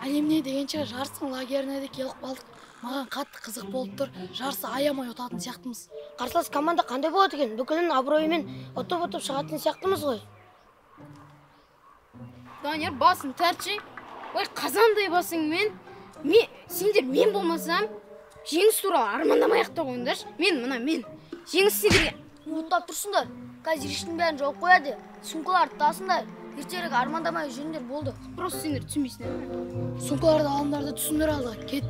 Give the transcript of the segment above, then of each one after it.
Әлемне дегенше жарыстың лагеріне де келіп қалдық. Маған қатты қызық болып тұр. Жарысы аямай ұтатын сияқтымыз. Қарсылас команда қандай болады екен? Бүкілін абыроймен ұтып-ұтып шығатын сияқтымыз ғой. Данияр, басын тартшы. Ой, қазандай басыңмен. Сендер мен болмасам, жеңіс туралы армандамай-ақ та қойыңдаршы. Мен, мына мен. Жеңіс сендерге. Ұмыттап тұрсыңдар. Қазір іштің бәрін жауып қояды. Сумкаларды тасыңдар. Ертерек армандамай жүріңдер болды. Просто сендер түсінбейсіңдер. Сумкаларды алыңдар да түсіңдер алды. Кет.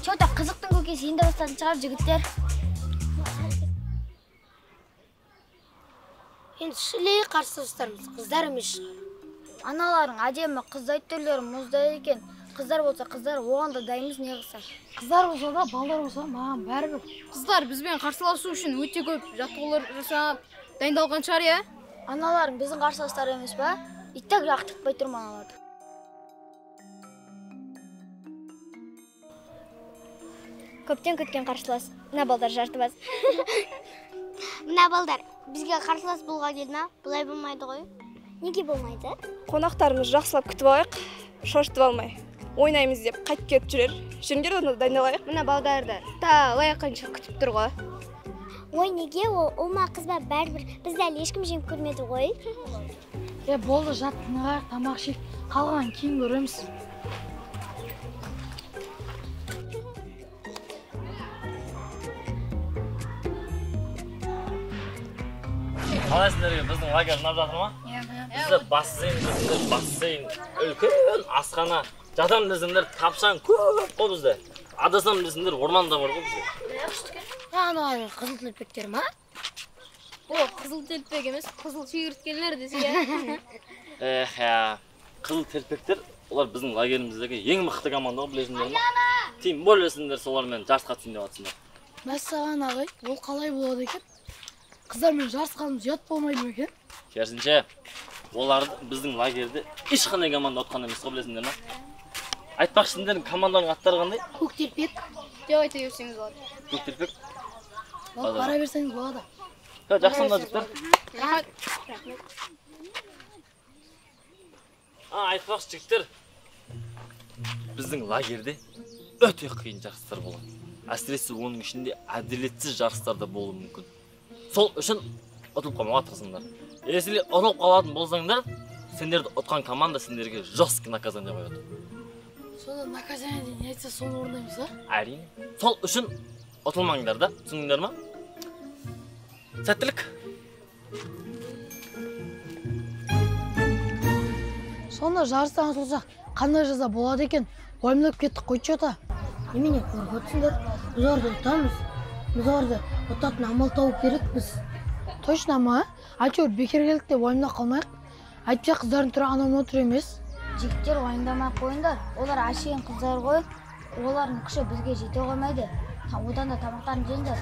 Чё-то қызықтың көкесі енді бастатын шығар, жігіттер. Енді шілей қарсыластарымыз қыздар емес шығар. Аналарың әдемі, қыздай түрлері мұздай екен. Қыздар болса қыздар, оған да дайынбыз не қылса. Қыздар болса да, балдар болса маған бәрібір. Қыздар бізбен қарсыласу үшін өте көп жаттығулар жасап дайындалған шығар, иә? Аналарың біздің қарсыластар емес па? Иттек жақтыртпай тұрмын аналарды. Көптен күткен қарсылас. Мына балдар жарты бас. Мына балдар бізге қарсылас болуға келді ма? Бұлай болмайды ғой. Неге болмайды? Қонақтарымыз жақсылап күтіп алайық, шошытып алмай. Ойнаймыз деп қайтып кетіп жүрер. Жүріңдер, онда дайындалайық. Мына балдарды талай қанша күтіп тұр ғой. Ой, неге ол? Ұл ма, қыз ба, бәрібір. Бізді әлі ешкім жеңіп көрмеді ғой. Болды, жат, тынығайық, тамақ ішейік. Қалғанын кейін көреміз. Қалай сендерге біздің лагерь ұнап жатыр ма? Бізде бассейн десеңдер, бассейн, үлкен асхана. Жатам десеңдер, тапшаң көп қой бізде. Адасам десеңдер, орман да бар ғой бізде. Аналар қызыл телпектер ма? О, қызыл телпек емес, қызыл шегірткелер десе, иә. Эх, қызыл телпектер, олар біздің лагеріміздегі ең мықты команда ғой, білесіңдер ма? Тем более сендер солармен жарысқа түсейін деп жатсыңдар. Мәссаған ағай, ол қалай болады екен? Қыздармен жарысқанымыз ұят болмайды ма екен? Керісінше, оларды біздің лагерде ешқандай команда ұтқан емес қой, білесіңдер ма? Айтпақшы, сендердің команданың аттары қандай? Көк телпек. Деп айта берсеңіз болады. Көк телпек? Бара берсеңіз болады. Жақсы онда, жігіттер. Рахмет. Рахмет. Айтпақшы, жігіттер, біздің лагерде өте қиын жарыстар болады. Әсіресе оның ішінде әділетсіз жарыстар да болуы мүмкін. Сол үшін ұтылып қалмауға тырысыңдар. Если ұтылып қалатын болсаңдар, сендерді ұтқан команда сендерге жесткий наказание қояды. Сонда наказание не айтса соны орындаймыз, а? Әрине. Сол үшін ұтылмаңдар да, түсіндіңдер ма? Сәттілік. Сонда жарыстан ұтылсақ қандай жаза болады екен? Уайымдап кеттік қой, чё-то. Немене қорқып отырсыңдар? Біз оларды ұтамыз. Біз оларды ұтатын амал тауып керекпіз. Точно ма? Әйтеуір бекер келдік деп уайымдап қалмайық. Әйтпесе қыздардың түрі анау мынау түрі емес. Жігіттер, уайымдамай қойыңдар. Олар әшейін қыздар ғой. Олардың күші бізге жете қоймайды. Одан да тамақтарын жеңдер.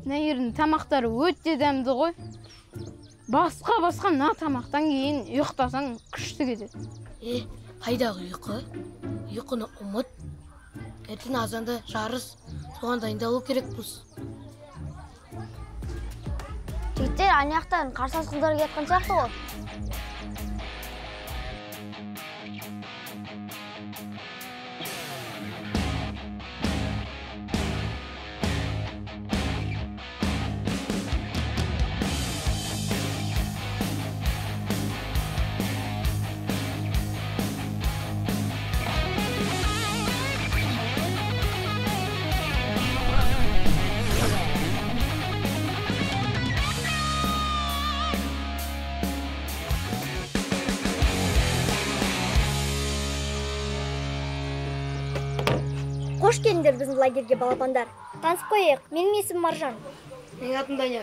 Мына жердің тамақтары өте дәмді ғой. Басқа мына тамақтан кейін ұйықтасаң күшті кетеді. Қайдағы ұйқы? Ұйқыны ұмыт. Ертең азанда жарыс, соған дайындалу керекпіз. Жігіттер, ана жақтан қарсылас қыздар келе жатқан сияқты ғой. Қош келдіңдер біздің лагерьге, балапандар. Танысып қояйық. Менің есімім Маржан. Менің атым Данияр.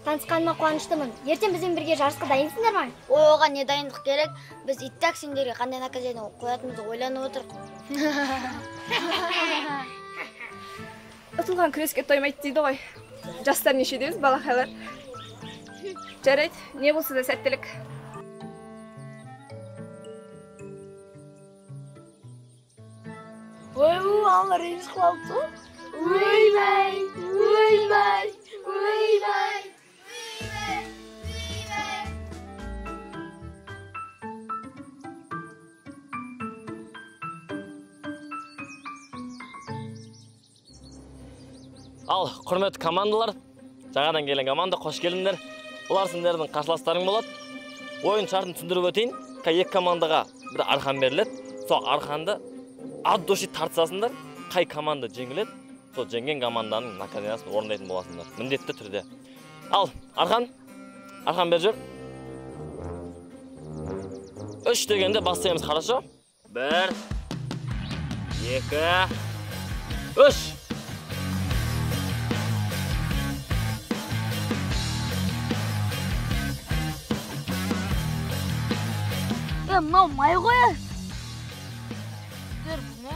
Танысқаныма қуаныштымын. Ертең бізбен бірге жарысқа дайынсыңдар ма? Ой, оған не дайындық керек? Біз и так сендерге қандай наказание қоятынымызды ойланып отырмық. Ұтылған күреске тоймайды дейді ғой. Жастар нешедеміз, балақайлар? Жарайды, не болса да сәттілік. Ой, алла ренжіп қалыпты. Ойбай, ойбай, ойбай. Ал, құрметті командалар, жаңадан келген команда, қош келдіңдер. Бұлар сендердің қарсыластарың болады. Ойын шартын түсіндіріп өтейін. Екі командаға бір арқан беріледі. Сол арқанды от души тартысасыңдар. Қай команда жеңіледі, сол жеңген команданың наказаниясын орындайтын боласыңдар. Міндетті түрде. Ал, арқан, арқан бер жүр. 3 дегенде бастаймыз, хорошо? 1, 2, 3. Мынау май ғой. Бұл не?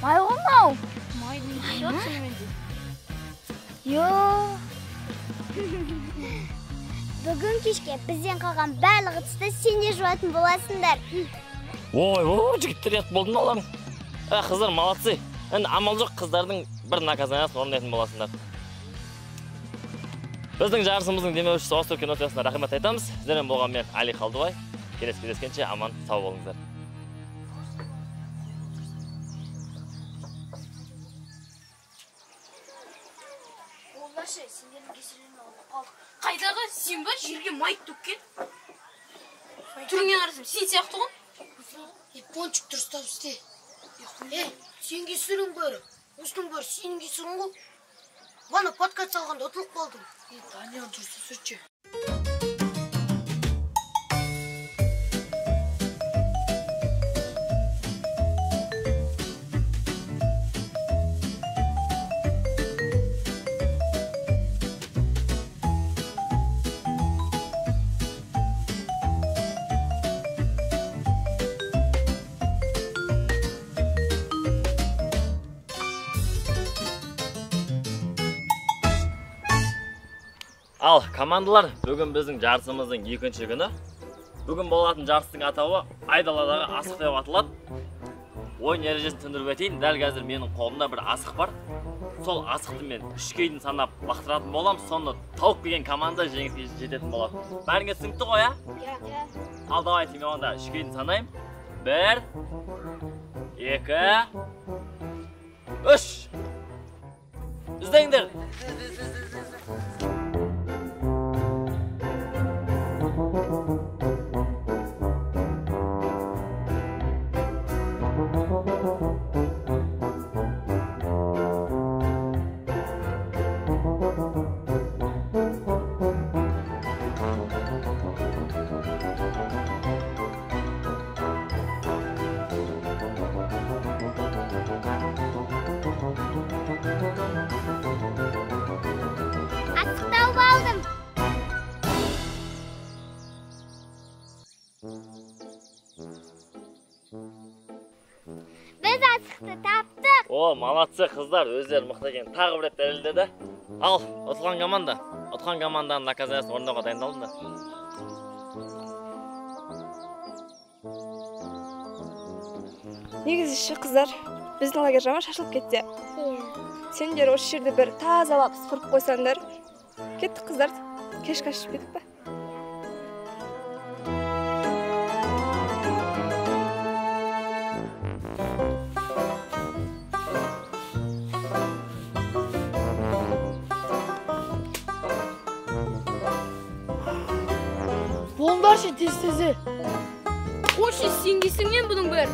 Май ғой мынау. Майдың иісі шынымен де. Йо. Бүгін кешке бізден қалған барлық ыдысты сендер жуатын боласыңдар. Ой, ой, жігіттер ұят болды мыналарың. Қыздар молодцы. Енді амал жоқ, қыздардың бір наказаниясын орындайтын боласыңдар. Біздің жарысымыздың демеушісі Остров киностудиясына рахмет айтамыз. Сіздермен болған мен Али Қалдыбай. Келесі кездескенше аман сау болыңыздар. Олдашы, сендердің кесірінен ұтып қалдық. Қайдағы сен ба жерге май төккен? Түріңе қарасам, сен сияқты ғой. Пончик дұрыстап істе. Сен кесірің бәрі. Осының бәрі сенің кесірің ғой. Бана подкат салғанда ұтылып қалдым. Данияр дұрыс сүртші. Ал, командалар, бүгін біздің жарысымыздың екінші күні. Бүгін болатын жарыстың атауы айдаладағы асық деп аталады. Ойын ережесін түсіндіріп өтейін. Дәл қазір менің қолымда бір асық бар. Сол асықты мен 3-ке дейін санап лақтыратын боламын. Соны тауып келген команда жеңіске жететін болады. Бәріңе түсінікті ғой, а? Иә. Ал давайте мен онда 3-ке дейін санаймын. 1, 2, 3. Іздеңдер. Біз асықты таптық. О, молодцы қыздар, өздері мықты екен. Тағы бір рет дәлелдеді. Ал, ұтылған команда, ұтқан команданың наказаниясын орындауға дайындалыңдар. Негізі ше қыздар, біздің лагерь жаман шашылып кетті. Сендер осы жерді бір тазалап сыпырып қойсаңдар. Кеттік қыздар, кешкі ас ішіп кеттік па? Болыңдаршы тез-тезе. Қойшы, сен кесіріңнен бұның бәрі.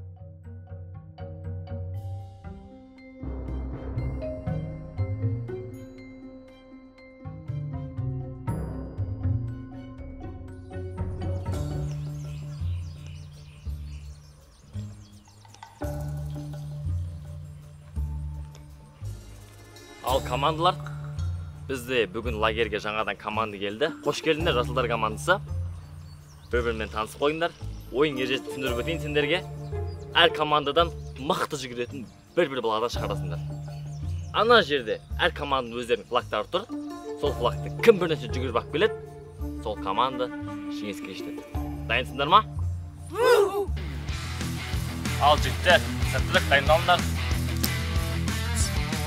Ал командалар, бізде бүгін лагерге жаңадан команда келді. Қош келдіңдер, жасылдар командасы. Бір-бірімен танысып қойыңдар. Ойын ережесін түсіндіріп өтейін сендерге. Әр командадан мықты жүгіретін бір-бір баладан шығарасыңдар. Ана жерде әр команданың өздерінің флагтары тұр. Сол флагты кім бірінші жүгіріп алып келеді, сол команда жеңіске жетеді. Дайынсыңдар ма? Ал жігіттер, сәттілік, дайындалыңдар.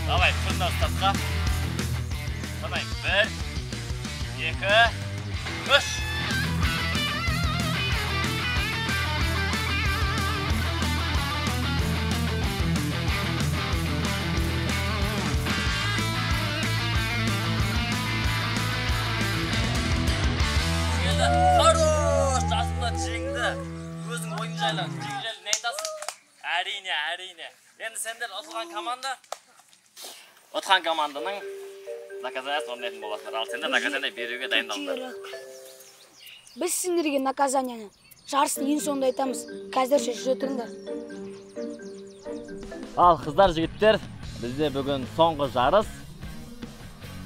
Давай, тұрыңдар стартқа. Санайын, 1, 2, 3. Хорош, жасылдар жеңді. Өзің ойын жайлы, жеңіл жайлы не айтасың? Әрине, әрине. Енді сендер ұтылған команда, ұтқан команданың наказаниясын орындайтын боласыңдар. Ал сендер наказание беруге дайындалыңдар. Біз сендерге наказанияны жарыстың ең соңында айтамыз. Қазірше жүре тұрыңдар. Ал қыздар, жігіттер, бізде бүгін соңғы жарыс.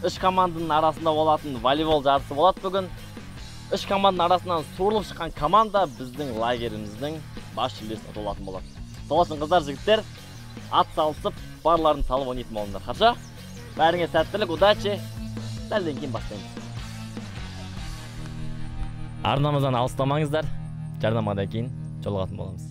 3 команданың арасында болатын волейбол жарысы болады бүгін. 3 команданың арасынан суырылып шыққан команда біздің лагеріміздің бас жүлдесін ұтып алатын болады. Сол үшін қыздар, жігіттер, ат салысып, барларын салып ойнайтын болыңдар. Хорошо? Бәріңе сәттілік, удачи. Сәлден кейін бастаймыз. Арнамыздан алыстамаңыздар. Жарнамадан кейін жолығатын боламыз.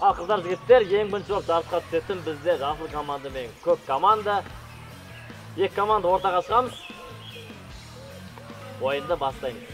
Ал қыздар, жігіттер, ең бірінші болып жарысқа түсетін бізде жасыл команда мен көк команда. Екі команда ортаға шығамыз. Ойынды бастаймыз.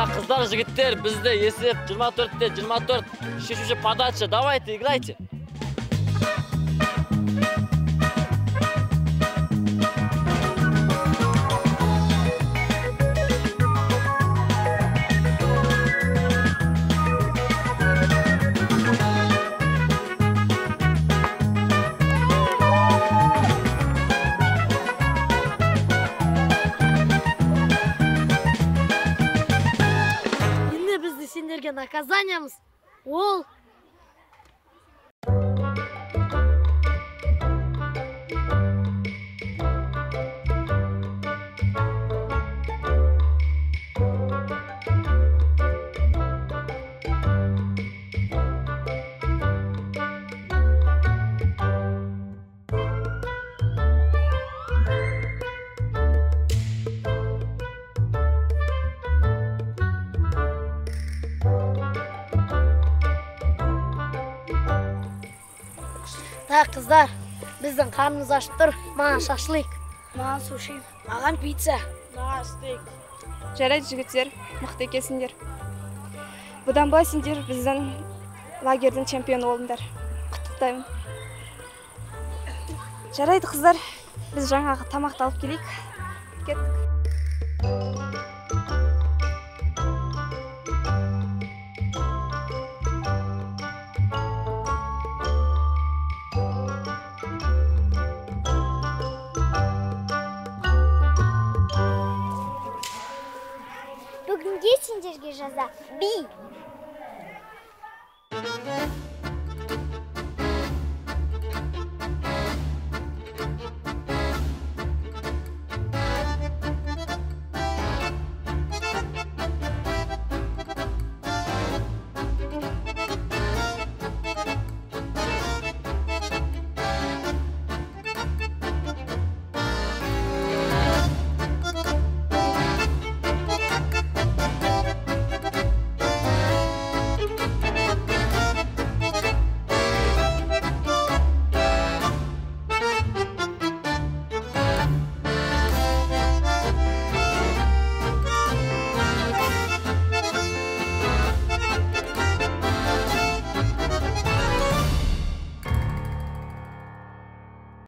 Қыздар, жігіттер, бізде есеп 24-те 24, шешуші подача, давайте, играйте. Наказаниямыз ол Так, қыздар, Біздің қарнымыз ашып тұр. Маған шашлык. Маған суши. Маған пицца. Маған стейк. Жарайды, жігіттер, мықты екенсіңдер. Бұдан былай сендер біздің лагердің чемпионы болдыңдар. Құттықтаймын. Жарайды, қыздар, біз жаңағы тамақты алып келейік. Кеттік. Бүгінге сендерге жаза би.